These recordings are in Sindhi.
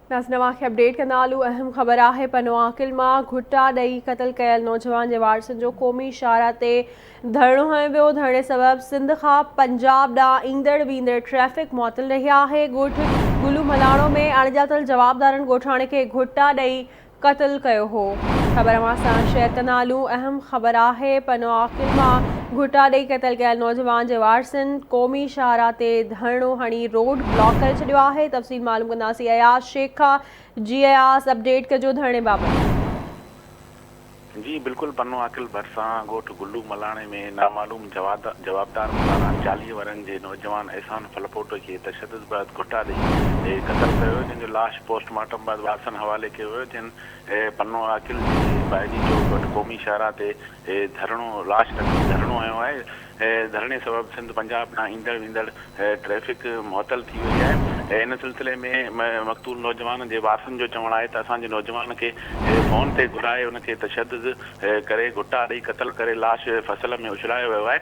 ناظرين اوهان کي اپڊيٽ ڪندا هلون اهم خبر آهي پنوعاقل مان گهٽا ڏئي قتل ڪيل نوجوان جي وارثن جو قومي شاهراهه تي ڌرڻو هنيو ويو ڌرڻي سبب سنڌ کان پنجاب ڏانهن ايندڙ ويندڙ ٽريفڪ معطل رهي آهي ڳوٺ گلو ملاڻو ۾ اڻڄاتل جوابدارن ڳوٺاڻي کي گهٽا ڏئي قتل ڪيو هو. خبر اوهان سان شيئر ڪندا هلون اهم خبر آهي پنوعاقل مان گهٽا ڏئي قتل ڪيل نوجوان جي وارثن قومي شاهراهه تي ڌرڻو هڻي روڊ بلاڪ ڪري ڇڏيو آهي تفصيل معلوم ڪنداسين اياز شيخ کان جي اياز اپڊيٽ ڪجو ڌرڻي بابت. جي بلڪل پنو عاقل ڀرسان ڳوٺ گلو ملاڻي ۾ نامعلوم جوابدارن پاران 40 ورهين جي نوجوان احسان ڦلپوٽو کي تشدد بعد گهٽا ڏئي قتل ڪيو ويو جنهن جو لاش پوسٽ مارٽم بعد وارثن حوالي ڪيو ويو جنهن پنو عاقل جي بائجي چوڪ وٽ قومي شاهراهه تي ڌرڻو لاش رکي ڌرڻو هنيو آهي ڌرڻي سبب سنڌ پنجاب ڏانهن ايندڙ ويندڙ ٽريفڪ معطل ٿي وئي آهي ان سلسلي ۾ مقتول نوجوان جي وارثن جو چوڻ آهي ته اسان جي نوجوان کي فون تي گهرائي ان کي تشدد ڪري گهٽا ڏئي قتل ڪري لاش فصل ۾ اڇلايو ويو آهي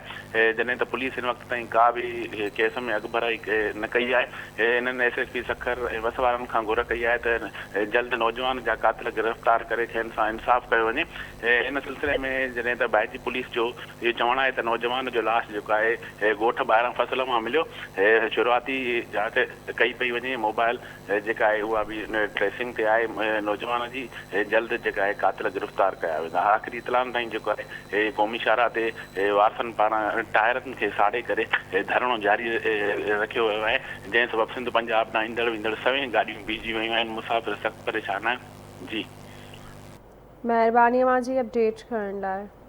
جڏهن ته پوليس هن وقت تائين ڪا به ڪيس ۾ اڳڀرائي نه ڪئي آهي انهن ايس ايس پي سکر ۽ وس وارن کان گهر ڪئي آهي ته جلد نوجوان جا قاتل گرفتار ڪري کين سان انصاف ڪيو وڃي ان سلسلي ۾ جڏهن ته بائجي پوليس جو اهو چوڻ آهي ته نوجوان جو لاش جيڪو آهي ڳوٺ ٻاهران فصل مان مليو، شروعاتي جاچ ڪئي پئي وڃي، موبائل جيڪا آهي اها به ٽريسنگ تي آهي، نوجوان جي جلد جيڪا آهي قاتل گرفتار ڪيا ويندا، آخري اطلاعن تائين جيڪو آهي قومي شاهراهه تي وارثن پاران ٽائرن کي ساڙي ڪري ڌرڻو جاري رکيو ويو آهي، جنهن سبب سنڌ پنجاب ڏانهن ايندڙ ويندڙ سوين گاڏيون بيهجي ويون آهن، مسافر سخت پريشان آهن. جي. مهرباني اوهان جي اپڊيٽ ڪرڻ لاء.